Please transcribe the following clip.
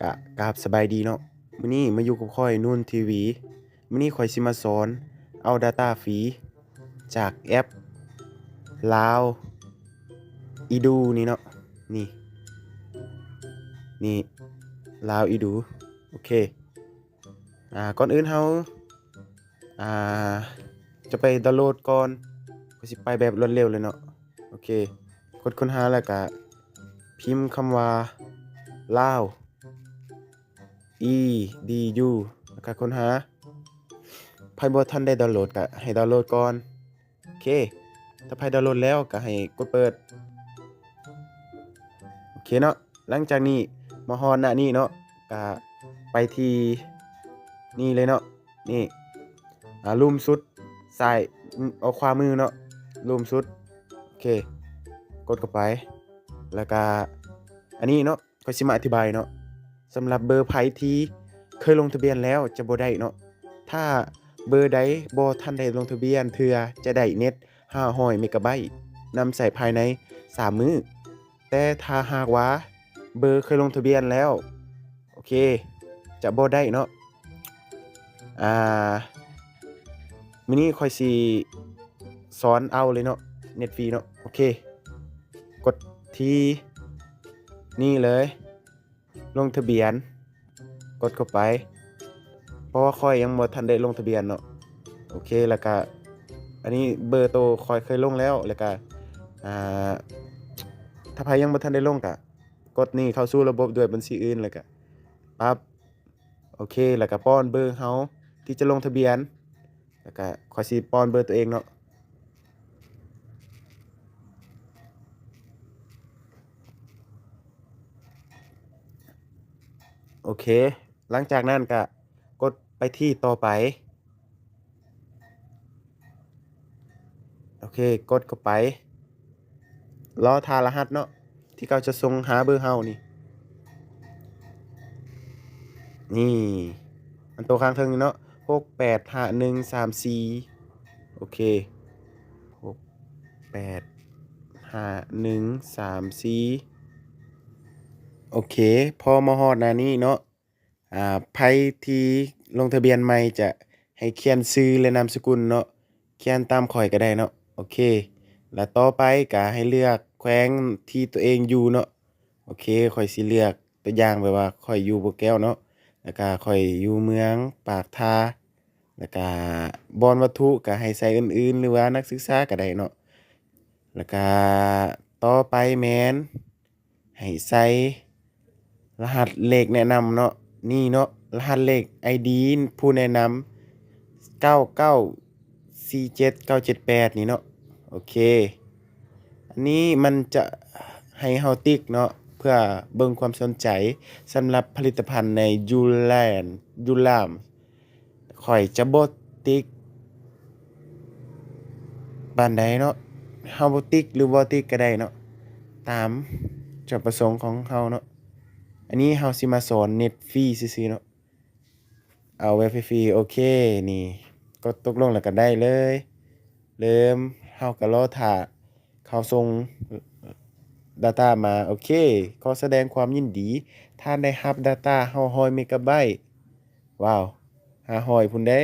ກະ ກາບສະບາຍດີເນາະ. ມື້ນີ້ມາຢູ່ກັບຂ້ອຍ ນູນທີວີ. ມື້ນີ້ຂ້ອຍຊິມາສອນເອົາດາຕ້າຟຣີຈາກແອັບລາວອີດູນີ້ເນາະ. ນີ້ ນີ້ ລາວອີດູ. ໂອເຄ ອາ ກ່ອນອື່ນເຮົາ ອາ ຈະໄປດາວໂຫຼດກ່ອນ. ຂ້ອຍຊິໄປແບບລວດເລັວເລີຍເນາະ. ໂອເຄ ກົດຄົ້ນຫາ ແລ້ວກະພິມຄຳວ່າ ລາວ ອີ ດີ ຢູ ແລ້ວກະຄົ້ນຫາ. ໃຜບໍ່ທັນໄດ້ດາວໂຫຼດກະໃຫ້ດາວໂຫຼດກ່ອນ. ໂອເຄ ຖ້າໃຜດາວໂຫຼດແລ້ວກະໃຫ້ກົດເປີດ. ໂອເຄເນາະ. ຫຼັງຈາກນີ້ມາຮອດໜ້ານີ້ເນາະ ກະໄປທີ່ນີ້ເລີຍເນາະ. ນີ້ ອາ ລຸ່ມສຸດຊ້າຍ ເອົາຂວາມືເນາະ ລຸ່ມສຸດ. ໂອເຄ ກົດເຂົ້າໄປ. ແລ້ວກະອັນນີ້ເນາະ ຂ້ອຍຊິມາອະທິບາຍເນາະ. ສຳລັບເບີໃຜທີ່ເຄີຍລົງທະບຽນແລ້ວຈະບໍ່ໄດ້ເນາະ. ຖ້າເບີໃດບໍ່ທັນໄດ້ລົງທະບຽນເທື່ອ ຈະໄດ້ເນັດຫ້າຮ້ອຍເມກາໄບ ນຳໃຊ້ພາຍໃນສາມມື້. ແຕ່ຖ້າຫາກວ່າເບີເຄີຍລົງທະບຽນແລ້ວ ໂອເຄ ຈະບໍ່ໄດ້ເນາະ. ອາ ມື້ນີ້ຂ້ອຍຊິສອນເອົາເລີຍເນາະ ເນັດຟຣີເນາະ. ໂອເຄ ກົດທີ່ນີ້ເລີຍ ລົງທະບຽນ ກົດເຂົ້າໄປ ເພາະວ່າຂ້ອຍຍັງບໍ່ທັນໄດ້ລົງທະບຽນເນາະ. ໂອເຄ ແລ້ວກະອັນນີ້ເບີໂຕຂ້ອຍເຄີຍລົງແລ້ວ. ແລ້ວກະ ອາ ຖ້າໃຜຍັງບໍ່ທັນໄດ້ລົງກະ ກົດນີ້ເຂົ້າສູ່ລະບົບດ້ວຍບັນຊີອື່ນ ແລ້ວກະປັບ. ໂອເຄ ແລ້ວກະປ້ອນເບີເຮົາທີ່ຈະລົງທະບຽນ. ແລ້ວກະຂ້ອຍຊິປ້ອນເບີຕົວເອງເນາະ. ໂອເຄ ຫຼັງຈາກນັ້ນກະກົດໄປທີ່ຕໍ່ໄປ. ໂອເຄ ກົດເຂົ້າໄປ ລໍຖ້າລະຫັດເນາະ ທີ່ເຂົາຈະສົ່ງຫາເບີເຮົານີ້. ນີ້ ອັນໂຕຂ້າງເທິງນີ້ເນາະ ຫົກແປດຫ້າໜຶ່ງສາມສີ່. ໂອເຄ ຫົກແປດຫ້າໜຶ່ງສາມສີ່. ໂອເຄ ພໍມາຮອດໜ້ານີ້ເນາະ ອາ ໃຜທີ່ລົງທະບຽນໃໝ່ຈະໃຫ້ຂຽນຊື່ ແລະ ນາມສະກຸນເນາະ ຂຽນຕາມຂ້ອຍກະໄດ້ເນາະ. ໂອເຄ ແລະ ຕໍ່ໄປກະໃຫ້ເລືອກແຂວງທີ່ຕົວເອງຢູ່ເນາະ. ໂອເຄ ຂ້ອຍຊິເລືອກຕົວຢ່າງແບບວ່າຂ້ອຍຢູ່ບໍ່ແກ້ວເນາະ ແລ້ວກະຂ້ອຍຢູ່ເມືອງປາກທາ ແລ້ວກະບ່ອນວັດຖຸກະໃຫ້ໃສ່ອື່ນໆ ຫຼືວ່ານັກສຶກສາກະໄດ້ເນາະ. ແລ້ວກະຕໍ່ໄປແມ່ນ ໃຫ້ໃສ່ລະຫັດເລກແນະນຳເນາະ ນີ້ເນາະ ລະຫັດເລກໄອດີຜູ້ແນະນຳ ເກົ້າເກົ້າສີ່ເຈັດເກົ້າເຈັດແປດ ນີ້ເນາະ. ໂອເຄ ອັນນີ້ມັນຈະໃຫ້ເຮົາຕິກເນາະ ເພື່ອເບິ່ງຄວາມສົນໃຈສຳລັບຜະລິດຕະພັນໃນຢູແລນ ຢູລາມ. ຂ້ອຍຈະບໍ່ຕິກປານໃດເນາະ ເຮົາບໍ່ຕິກ ຫຼືບໍ່ຕິກກະໄດ້ເນາະ ຕາມຈຸດປະສົງຂອງເຮົາເນາະ. ອັນນີ້ເຮົາຊິມາສອນເນັດຟຣີຊື່ໆເນາະ ເອົາແບບຟຣີໆ. ໂອເຄ ນີ້ ກົດຕົກລົງແລ້ວກະໄດ້ເລີຍ ເລີ່ມ ເຮົາກະລໍຖ້າ ເຂົາສົ່ງດາຕ້າມາ. ໂອເຄ ຂໍສະແດງຄວາມຍິນດີ ທ່ານໄດ້ຮັບດາຕ້າຫ້າຮ້ອຍເມກາໄບ. ວ້າວ ຫ້າຮ້ອຍພຸ້ນເດ້.